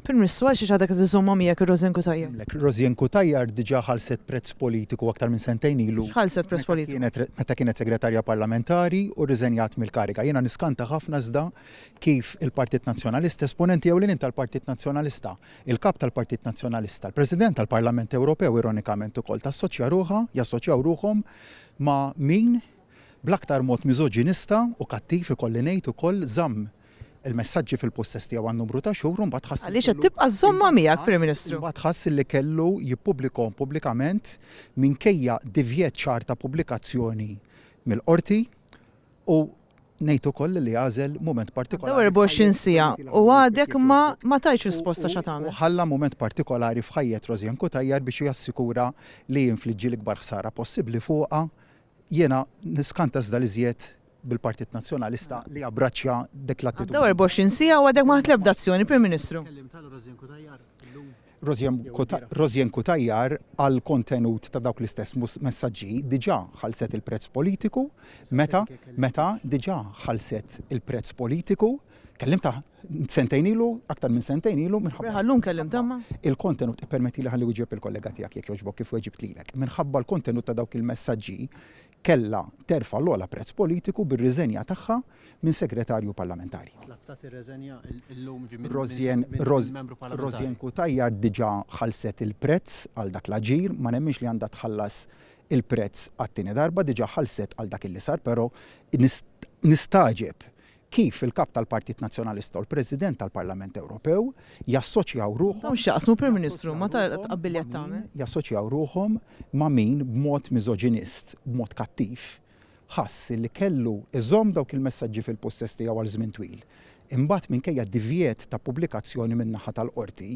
Prim Ministru, għal xiex għadek qed iżżommha miegħek ir-Rosianne Cutajar? Lek, Rosianne Cutajar diġà ħallset prezz politiku aktar minn sentejn ilu. X'ħallset prezz politiku? Meta kienet segretarja parlamentari u rriżenjat mill-kariga. Jiena niskanta ħafna iżda kif il-Partit Nazzjonalista, esponenti ewlenin tal-Partit Nazzjonalista, il-Kap tal-Partit Nazzjonalista, il-President tal-Parlament Ewropew ironikament ukoll tassoċja ruħha, jassoċjaw ruħhom ma' min bl-aktar mod miżoġinista u kattiv ikolli ngħid ukoll żamm il-messaġġi fil-pussess tiegħu għal numru ta' xhur u mbagħad ħass Għaliex qed tibqa' żżommha miegħek, Prim Ministru? Imbagħad ħass li kellu jippubblikhom pubblikament minkejja divjett ċar ta' pubblikazzjoni mill-Qorti u ngħid ukoll li għażel mument partikolari. Għaddew 24 siegħa u għadek ma ma tajtx risposta x'għad tagħmel. U ħalla mument partikolari f'ħajjet Rosianne Cutajar biex jassikura li jinfliġġi l-ikbar ħsara possibbli fuqha. Jiena niskanta iżda l-iżjed bil-Partit Nazzjonalista li abbraċċja dik l-attitudni. Għaddew 24 siegħa u għadek ma ħadt l-ebda azzjoni, Prim Ministru. Rosianne Cutajar għall-kontenut ta' dawk l-istess messaġġi diġà ħallset il-prezz politiku meta meta diġà ħallset il-prezz politiku kellimtha sentejn ilu, aktar minn sentejn ilu minħabba. Llum kellimtha imma? Il-kontenut, ippermettili ħalli wieġeb il-kollega tiegħek jekk jogħġbok kif weġibt lilek. Minħabba l-kontenut ta' dawk il-messaġġi kellha terfa' l-ogħla prezz politiku bir-riżenja tagħha minn segretarju parlamentari. Tlabtha tirreżenja llum minn membru parlamentari. Rosianne Cutajar diġà ħallset il-prezz għal dak l-aġir, ma nemminx li għandha tħallas il-prezz għat-tieni darba, diġà ħallset għal dak illi sar, però nistagħġeb kif il-Kap tal-Partit Nazzjonalista u l-President tal-Parlament Ewropew jassoċjaw ruħhom. Dawn x'jaqsmu, Prim Ministru, ma' tqabbil li qed tagħmel? Jassoċjaw ruħhom ma' min b'mod miżoġinist, b'mod kattiv, ħass li kellu jżomm dawk il-messaġġi fil-pussess tiegħu għal żmien twil. Imbagħad minkejja divjett ta' pubblikazzjoni min-naħa tal-Qorti,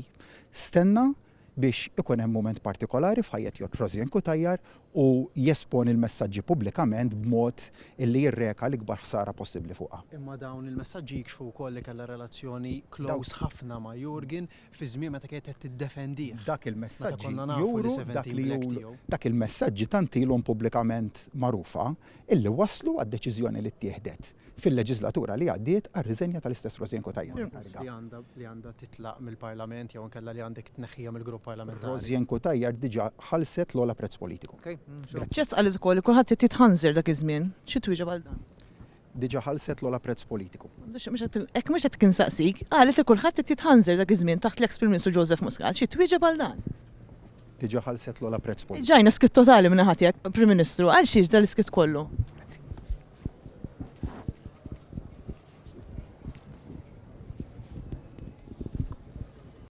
stenna biex ikun hemm mument partikolari f'ħajjet Rosianne Cutajar u jesponi l-messaġġi pubblikament b'mod illi jirreka l-ikbar ħsara possibbli fuqha. Imma dawn il-messaġġi jikxfu wkoll li kellha relazzjoni close ħafna ma' Yorgen fi żmien meta kienet qed tiddefendih. Dak il-messaġġi juru dak li hu dak il-messaġġi tant ilhom pubblikament magħrufa illi wasslu għad-deċiżjoni li ttieħdet fil-leġiżlatura li għaddiet għar-riżenja tal-istess Rosianne Cutajar. Li għandha li għandha titlaq mill-Parlament jew inkella li għandek tneħħiha mill-grupp parlamentari. Rosianne Cutajar diġà ħallset l-ogħla prezz politiku. Grazzi. Ċess qalet ukoll li kulħadd qed jitħanżer dak iż-żmien. Xi twieġeb għal dan? Diġà ħallset l-ogħla prezz politiku. Hekk mhux qed insaqsik. Qalet li kulħadd qed jitħanżer dak iż-żmien taħt l-eks Prim Ministru Joseph Muscat. Xi twieġeb għal dan? Diġà ħallset l-ogħla prezz politiku. Ġajna skiet totali min-naħa tiegħek, Prim Ministru. Għal xiex dal-iskiet kollu? Grazzi.